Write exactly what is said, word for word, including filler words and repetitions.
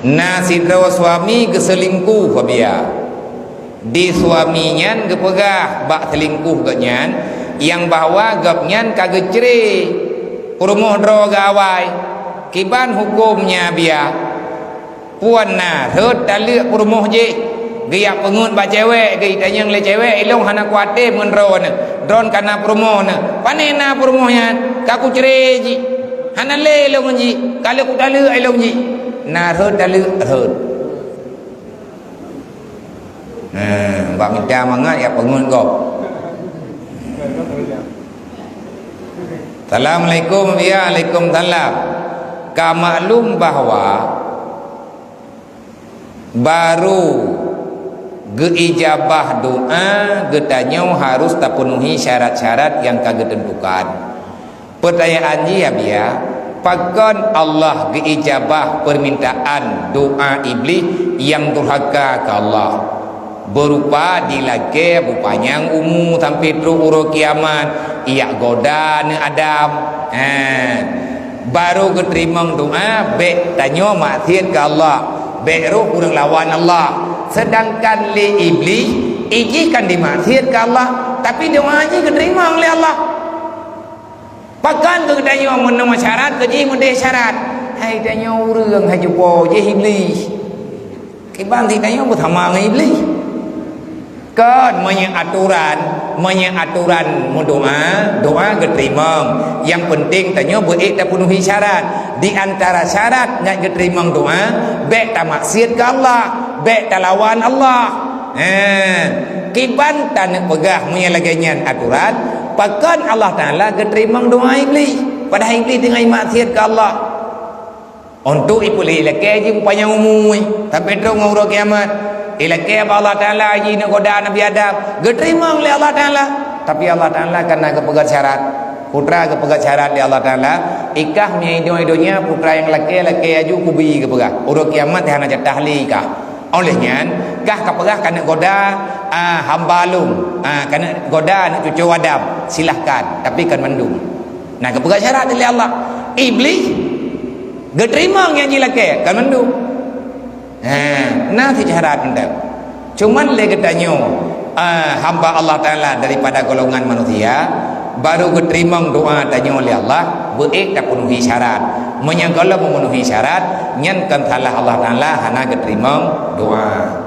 Na sidroe suami geuseulingkuh, Abiya. Di suami nyan geupeugah bak seulingkuh gobnyan, nyang bahwa gobnyan ka geucre peurumoh droe geuh awai. Kiban huköm nyan, Abiya? Puan na rhot taleuek peurumoh jih, geujak peungeuet bak cewek, geutanyong lé cewek, "Ilong hana kuaté ngon droeneuh, droeneuh ka na peurumoh neuh." "Pané na peurumoh nyan? Ka kucre jih. Hana lé ilong jih, ka lheueh kutaleuek ilong jih." Na rhot taleuek, rhot. Nah, bak mita mangat jak peungeuet gob. "Assalamualaikum." "Ya, alaikumsalam." Ka maklum bahwa baru geuijabah doa geutanyoe harus tapeunuhi syarat-syarat nyang ka geuteuntukan. Peutanyaan jih, Abiya, pakon Allah geuijabah peumintaan doa Iblih nyang durhaka keu Allah? Beurupa dilakée beupanyang umu sampoe trok uroe kiamat, ijak goda aneuk Adam. Ha. Baru geuteurimong doa, bék tanyoe maksiet keu Allah, bék rôh ureuëng lawan Allah. Seudangkan lé Iblih, ijih kan dimaksiet keu Allah, tapi doa jih geuteurimong lé Allah. Pakon keu geutanyoe meunoe syarat, keu jih meudeh syarat? Hai tanyoe ureuëng hai jupo jih Iblih. Kiban si tanyoe beusama ngon Iblih. Kon meunyoe atoran, meunyoe atoran meudoa, doa geuteurimong. Nyang peunteng tanyoe beuék tapeunuhi syarat. Di antara syarat ngat geuteurimong doa, bék tamaksiet keu Allah, bék talawan Allah. Ha, kiban taneuk peugah meunyoe lagée nyan atoran, pakon Allah Taala geuteurimong doa Iblih, padahai Iblih teungoh maksiet keu Allah? Untuk ipeulheueh ilakée jih beupanyang umu, sampoe trok ngon uroe kiamat. Ilakée bak Allah Taala jih neuk goda Nabi Adam, geuteurimong lé Allah Taala. Tapi Allah Taala ka na geupeugét syarat. Putra geupeugét syarat lé Allah Taala, "Ikah meunyoe i donya, putra nyang lakée, lakée aju kubi," geupeugah. Uroe kiamat hana jatah lé ikah. Óh lheueh nyan, kah kapeugah kaneuk goda, ah, hamba lôn, ah, kaneuk goda aneuk cucu Adam, silahkan, tapi kon mandum. Nah, geupeugah syarat lé Allah. Iblih geuteurimong nyang jilakée, kon mandum. Ha, na cit syarat mantong. Cuman lé geutanyoe, ah, hamba Allah Taala daripada golongan manusia, baru geuteurimong doa tanyoe lé Allah, beuék tapeunuhi syarat. Meunyoe gohlom memenuhi syarat, nyan kon salah Allah Taala, hana geuteurimong doa.